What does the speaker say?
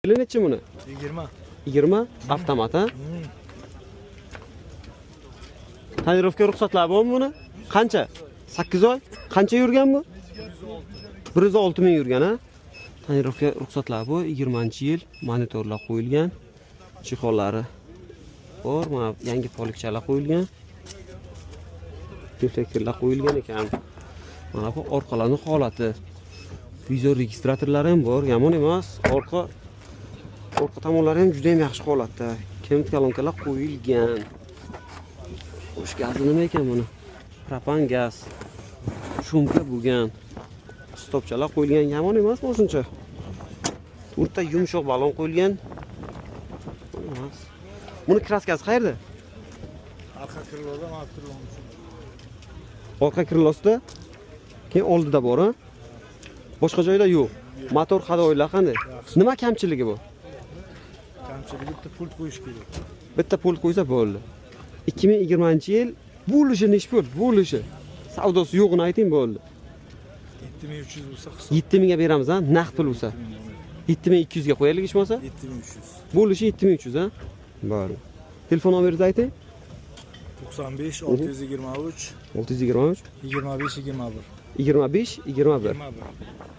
Yili nechi buni? 20. 20, avtomat, ha? Tonirovka ruxsatlari bormi buni? Qancha? 8 oy? Qancha yurgan bu? 106 ming yurgan, ha? Tonirovka ruxsatlari bu 20-yil, monitorlar qo'yilgan, chexollari bor, mana yangi polikchalar qo'yilgan. Deflektorlar qo'yilgan ekan. Mana bu orqalarning holati. Video registratorlari ham bor, yomon emas. Orqa tomonlari ham juda ham yaxshi holatda. Kemit kolonkalar qo'yilgan. Xo'sh, gazi nima ekan buni? Propan gaz. Shumka bo'lgan. Stopchalar qo'yilgan, yomon emas shuncha. To'rtta yumshoq balon qo'yilgan. Emas. Buni kraskasi qayerda? Arqa kriloda, mana kriloni. Orqa krilosida, keyin oldida bor, ha? Boshqa joyda yo'q. Motor hadoylar qanday? Nima kamchiligi bu? Kamchiligi bitta pult qo'yish kerak. Bitta pult qo'ysa bo'ldi. 2020-yil bo'lishi nechi pul? Bo'lishi. Savdosi yo'g'ini ayting bo'ldi. 7300 bo'lsa hisob. 7000 ga beramiz, ha? Naqd pul bo'lsa. 7200 ga qo'yaylik hech bo'lmasa. 7300. Bo'lishi 7300, ha? Bo'ldi. Telefon nomeringizni ayting. 95 623 623 25 21. 25 21. 21.